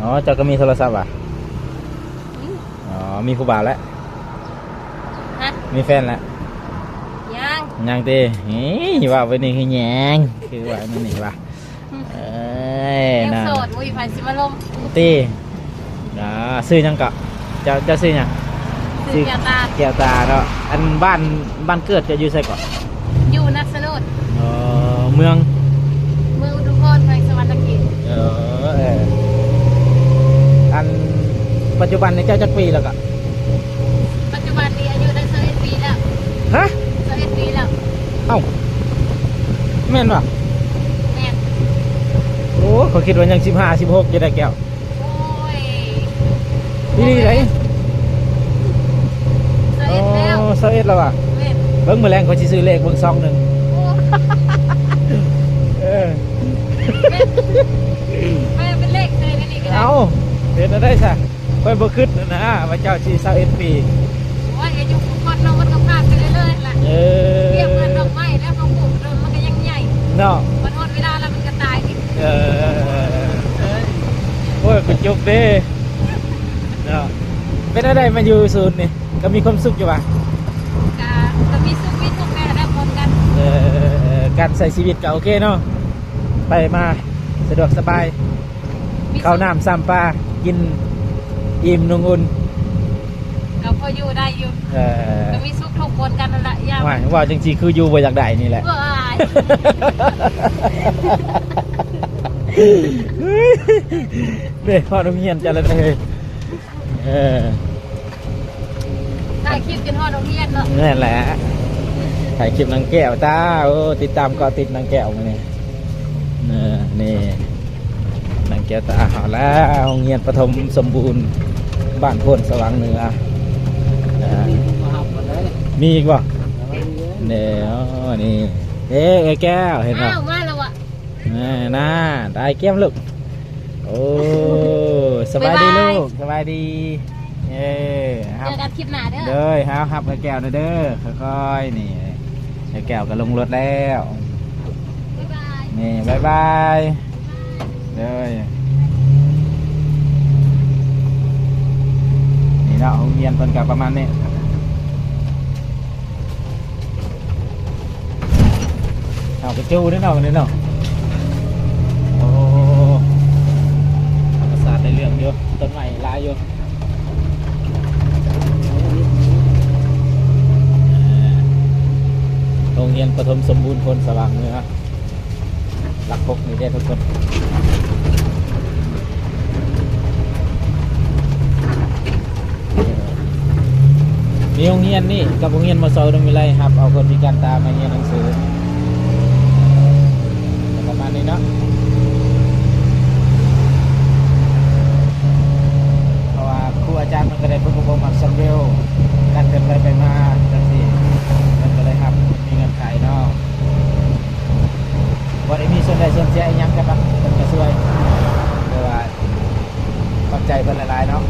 ອໍ ເຈົ້າກໍມີໂທລະສັບຫວາ? ອືມ ອໍ ມີຜູ້ບ່າວແລ້ວ? ຮະ? ມີແຟນແລ້ວ? ຍັງ ຍັງຕິ? ເອີຍ ເວົ້າໄປນີ້ຄືແຍງ ຄືວ່ານີ້ຫວາ? ອືມ ເອີຍ ຍັງໂສດ ບໍ່ມີໃຜຊິມາລົມຕິ? ອ່າ ຊື່ຫຍັງເກາະ? ເຈົ້າ ເຈົ້າຊື່ຫຍັງ? ຊື່ແກ້ວຕາ. ແກ້ວຕາເນາະ. ອັນບ້ານ ບ້ານເກີດເຈົ້າຢູ່ໃສເກາະ? ຢູ່ນາສະໂນດ. ເອີ ເມືອງ? ເມືອງອຸທຸມພອນ ແຂວງສະຫວັນນະເຂດ. ເອີ ເອີ ອັນປັດຈຸບັນນີ້ເຈົ້າຈັກປີແລ້ວເກາະ? ປັດຈຸບັນນີ້ອາຍຸໄດ້ຊາວເອັດປີແລ້ວ. ຮະ? ຊາວເອັດປີແລ້ວ. ເອົ້າ ແມ່ນບໍ່? ແມ່ນ. ໂອ້ ຂ້ອຍຄິດວ່າຍັງສິບຫ້າ ສິບຫົກຢູ່ໄດ໋ແກ້ວ. ໂອ້ຍ ອີ່ຫຼີໃດ໋? ຊາວເອັດແລ້ວ. ອໍ ຊາວເອັດແລ້ວຫວາ? ແມ່ນ. ເບິ່ງມື້ແລງຂ້ອຍຊິຊື້ເລກເບິ່ງຊອງໜຶ່ງ. ໂອ້ ເອີ ແມ່ນ ແມ່ນເປັນເລກໃສ່ໃນນີ້ກໍໄດ້. ເອົ້າ ເຮັດແນວໃດຊະ? ຂ້ອຍບໍ່ຄິດນະວ່າເຈົ້າຊິຊາວເອັດປີ. ໂອ້ຍ ອາຍຸຄົນເນາະ ມັນກໍຜ່ານໄປເລື້ອຍໆ ລະ. ເອີ ປຽບເໝືອນດອກໄມ້ແລ້ວ ເຮົາປູກໂດນມັນກໍຍັງໃຫຍ່ເນາະ ບັດຮອດເວລາແລ້ວມັນກໍຕາຍອີກ. ເອີ ໂອ້ຍ ກູຈຸກເດ້ເນາະ. ເປັນແນວໃດມາຢູ່ສູນນີ້ ກໍມີຄວາມສຸກຢູ່ຫວາ? ກໍ ກໍມີສຸກມີທຸກແດ່ແຫຼະ ປົນກັນ. ເອີ ການໃຊ້ຊີວິດກໍໂອເຄເນາະ ໄປມາສະດວກສະບາຍ. ມີ ເຂົ້ານ້ຳຊ້ຳປາ ກິນອີ່ມນຸ່ງອຸ່ນ ກໍພໍຢູ່ໄດ້ຢູ່. ເອີ ກໍມີສຸກທຸກຄົນກັນນັ້ນລະ ຢ່າ ໂອ້ຍ ວ່າຈັ່ງຊີ້ຄືຢູ່ບໍ່ຢາກໄດ້ນີ້ແຫຼະ. ວ້າຍ ເດ້ ຮອດໂຮງຮຽນຈັກແລ້ວເດ້. ເອີ ຖ່າຍຄລິບຈົນຮອດໂຮງຮຽນເນາະ. ແມ່ນແຫຼະ ຖ່າຍຄລິບນາງແກ້ວຕາ. ໂອ້ ຕິດຕາມເກາະຕິດນາງແກ້ວມື້ນີ້. ເອີ ນີ້ ນາງແກ້ວຕາເຮົາແລ້ວ ໂຮງຮຽນປະຖົມສົມບູນ ບ້ານໂພນສະຫວ່າງເໜືອ. ເອີ ມີອີກບໍ່? ເອີ ນີ້ ເດ້ ເອື້ອຍແກ້ວ ເຫັນບໍ່? ອ້າວ ມາແລ້ວຫວາ? ນາ ນາ ໄດ້ແກ້ມລູກ. ໂອ້ ສະບາຍດີລູກ. ບາຍບາຍ ສະບາຍດີ. ເອີ ເຈີກັນຄລິບໜ້າເດີ. ໂດຍ ເຮົາຮັບເອື້ອຍແກ້ວແດ່ເດີ. ຄ່ອຍໆ ນີ້ ເອື້ອຍແກ້ວກໍລົງລົດແລ້ວ. ບາຍບາຍ ນີ້ ບາຍບາຍ. ໂດຍ ນີ້ເນາະ ໂຮງຮຽນເພິ່ນກໍປະມານນີ້. ເອົາກະຈູເດ້ເນາະ ນີ້ເນາະ. ໂອ້ ທຳມະຊາດໄດ້ເລື່ອງຢູ່ ຕົ້ນໄມ້ຫຼາຍຢູ່. ໂຮງຮຽນປະຖົມສົມບູນໂພນສະຫວ່າງເໜືອ ຫຼັກຫົກນີ້ເດ້ທຸກຄົນ. ມີໂຮງຮຽນນີ້ກັບໂຮງຮຽນ ມ.ຊ ອຸດົມວິໄລ ຮັບເອົາຄົນພິການຕາມາຮຽນໜັງສື ປະມານນີ້ເນາະ. ເພາະວ່າຄູອາຈານເພິ່ນກໍໄດ້ຝຶກອົບຮົມຮັກສອນເວວ ການເຄື່ອນໄປໄປມາຈັ່ງຊີ້ ເພິ່ນກໍໄດ້ຮັບ ມີເງື່ອນໄຂເນາະ. ບໍ່ໄດ້ມີສ່ວນໄດ້ສ່ວນເສຍອີ່ຫຍັງກັນດອກ ເພິ່ນກໍຊ່ວຍ. ແຕ່ວ່າຂອບໃຈເພິ່ນຫຼາຍໆເນາະ.